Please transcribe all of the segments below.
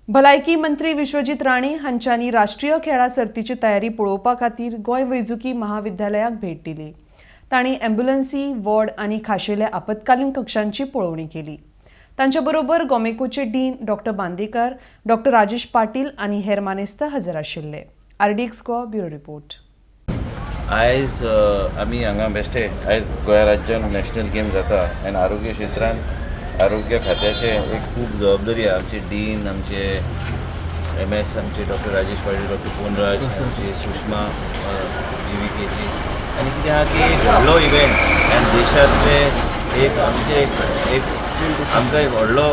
भलायकी मंत्री विश्वजीत राणे हांच्यांनी राष्ट्रीय खेळां सर्तीची तयारी पळोवपा खातीर गोंय वैजकी महाविद्यालयाक भेट दिली. तांणी एम्ब्युलन्सी, वॉर्ड आनी खाशेल्या आपत्कालीन कक्षांची पळोवणी केली. तांचे बरोबर गोमेकोचे dean doctor Bandekar, doctor Rajesh Patil आनी हेर मानेस्त हजर आशिल्ले. RDX Goa, bureau report. आयज आमी हांगा बेश्टे आयज गोंया राज्यान नॅशनल गेम जाता आनी आरोग्य क्षेत्रान आरोग्य खात्याचें एक खूब जबाबदारी आहा. आमचे डीन, आमचे एम एस, आमचे डॉक्टर राजेश पाटील, डॉक्टर पोनराज, आमची सुषमा जीव्हीकेची. आनी कितें आहा की एक व्हडलो इव्हेंट आनी देशांतले एक आमचे एक एक आमकां एक व्हडलो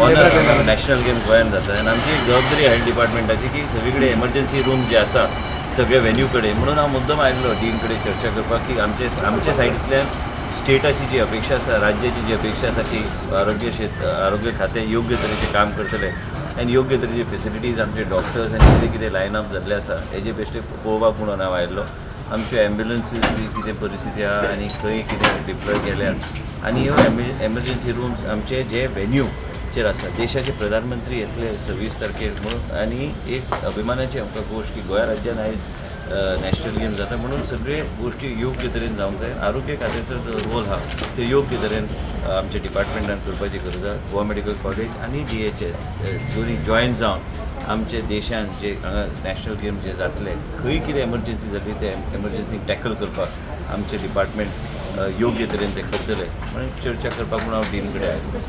ऑनर, नॅशनल गेम गोंयान जाता आनी आमची एक जबाबदारी हेल्थ डिपार्टमेंटाची की सगळी कडेन एमर्जन्सी रूम जे आसा सगळ्या व्हेन्यू कडेन. म्हणून हांव मुद्दम आयिल्लो डीन कडेन चर्चा करपाक की आमचे आमच्या सायडींतल्यान स्टेटाची जी अपेक्षा आसा, राज्याची जी अपेक्षा आसा की आरोग्य खातें योग्य तरेचें काम करतलें आनी योग्य तरेचे फेसिलिटीज, आमचे डॉक्टर्स आनी कितें कितें लायन अप जाल्लें आसा, हेजे बेश्टे पळोवपाक म्हणून हांव आयिल्लो. आमच्यो एम्ब्युलन्सीस बी कितें परिस्थिती आहा आनी खंय कितें डिप्लॉय केल्या आनी ह्यो एमर्जन्सी रुम्स आमचे जे व्हेन्यूचेर आसा. देशाचे प्रधानमंत्री येतले 26 तारखेर म्हणून आनी एक अभिमानाची आमकां गोश्ट की गोंया राज्यान आयज नॅशनल गेम जाता, म्हणून सगळे गोश्टी योग्य तरेन जावंक जाय. आरोग्य खात्याचो जो रोल आहा ते योग्य तरेन आमच्या डिपार्टमेंटान करपाची गरज आहा. गोवा मेडिकल कॉलेज आनी जीएचएस दोनी जॉयन जावन आमच्या देशान जे हांगा नॅशनल गेम जे जातले, खंय कितें एमर्जन्सी जाली ते एमर्जन्सी टॅकल करपाक आमचें डिपार्टमेंट योग्य तरेन ते करतले म्हणून चर्चा करपाक म्हणून हांव डीन कडेन आयलो.